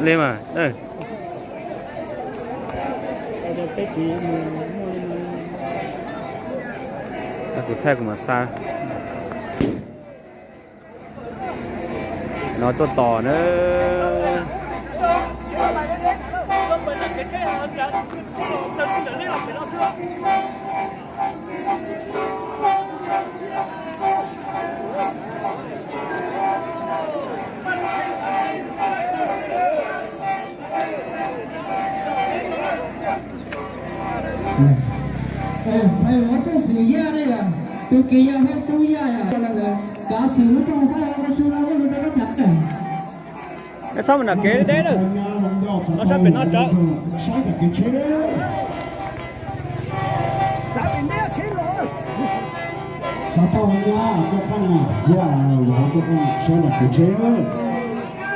Li mas, kuv thaij kuv mam xa. No tuaj tos na. Ntxhais vauv txoj xwm yaj ne yom, tus kis yog Hmoob Tub Yaj yom, kav xwm lub rooj hauv pab su no lub rau koj tham. Txhob mus nram kev deb lawm, los sab pem no tso. Xav tau nyab txoj qeej, yaj vauv txoj qeej sab nram kev tsheb,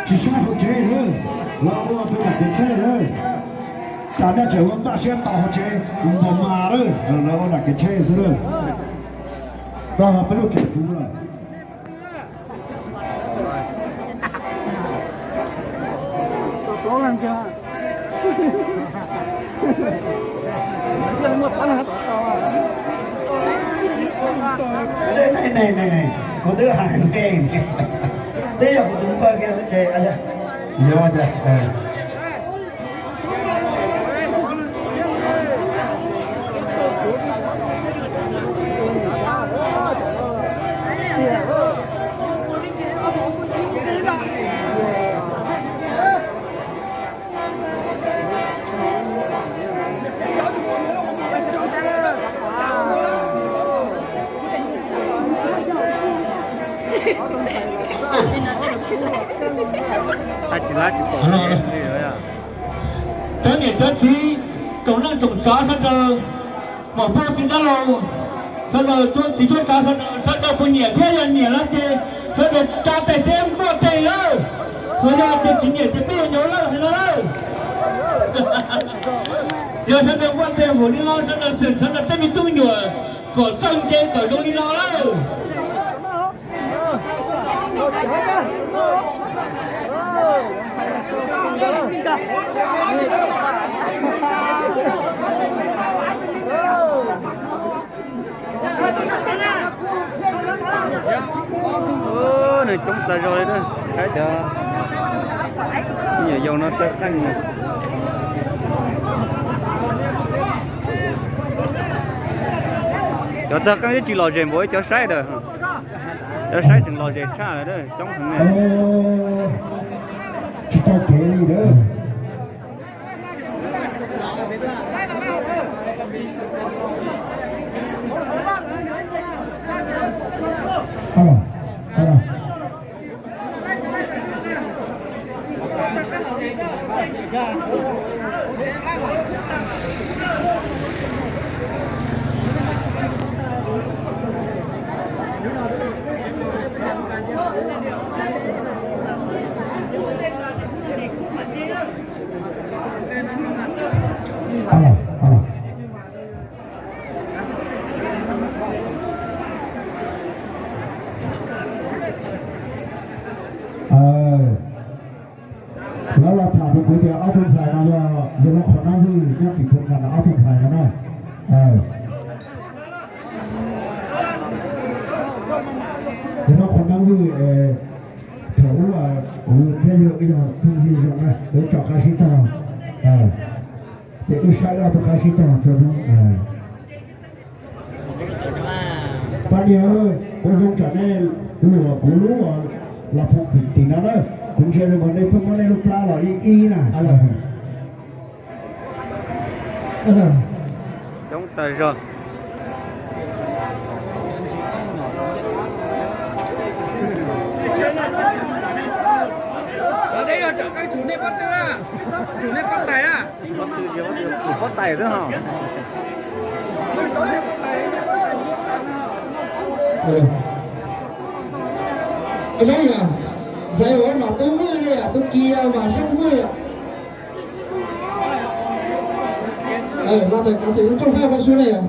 tsis saib hauv tsev lawm, lawv ua rau nram kev tsheb lawm. Cas nej tseem ua ntaj siab tau hauv tsev npaum mas lawm, lawv ua nram kev tsheb xwb lawm. Koj peb lub tsev puv lawm. Kuv twb hais nej, twb yog kuv tus npawg kiag xwb ces, yog cas. Cov niam cov txiv, tsoom neej tsoom tsav sawv daws, muam phauj txiv dab laug sawv daws, txiv cuab tsav sawv daws, sawv daws puas nyiam thiab, yog nyiam no ces sawv daws tsa tes thiab npuaj tes lawm. Ho yog tias tsis nyiam ces peb yuav nyob lawm hais no lawm. Yog sawv daws npuaj tes npaum li no, sawv daws xeem sawv daws tej me tub me nyuam kom txawj ntse kom zoo li no lawm. Nws coob tas zog li na, saib cov me nyuam yaus no tawg qeej. Cov tawg qeej twb tsis lom zem npaum cov saib ntawd. Cov saib tseem lom zem tshaj lawm, coob heev. Tsis tau kev li lawm. Lawv los tham rau kuv tias ob tug ntxhais no yog yawg Loob Qhov Nab Vwj nyob tim Phu Nkas no ob tug ntxhais no na. Yawg Loob Qhov Nab Vwj, thaum ub kuv thiab yawg wb yog phooj ywg zoo na, wb tso qaib sib tog, ces wb saib ob tug qaib sib tog txhua hnub. Pab niag, kuv zoo tsam nej luam kuv lub los phoom tim no na, kuv ntsia zoo nkaus nej pheej muab nej lub plab los ib ib na. Coob tas zog. Pob tais xwb ho. Ntxhais vauv mam tub muaj li yom, tus kis mam sib muaj yom. Los ntawm kav xwm lub rooj hauv pab su ne yom.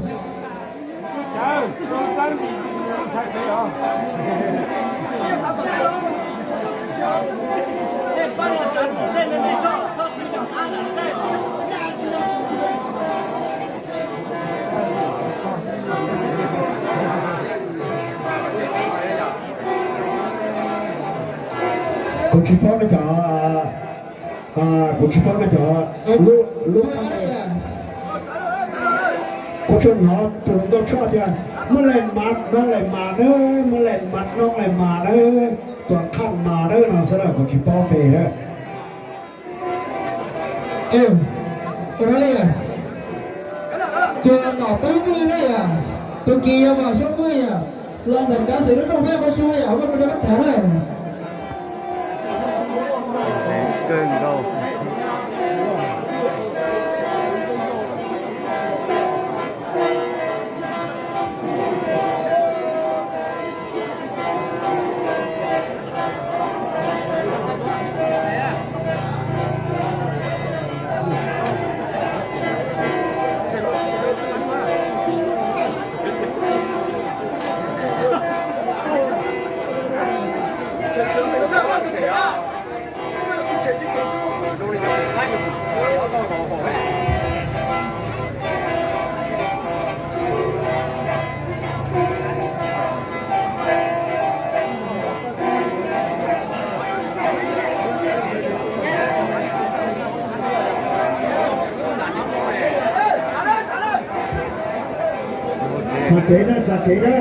Kuv tsis paub nej cov, kuv tsis paub nej cov lub, lub, kuv tsuas hnov tus hluas nkauj tshoj tias, muaj lais mas, muaj lais mas nawb, muaj lais mas, noob lais mas nawb, tuam qhaj mas nawb no xwb na, kuv tsis paub npe na. Ua li, tsuas nom tub pwj ne yom, tus kis yog Vam Xyooj pwj yom, los ntawm kav xwm lub rooj vej qhov su yom, muaj mus rau kab tham na. Txav kev na, txav kev na.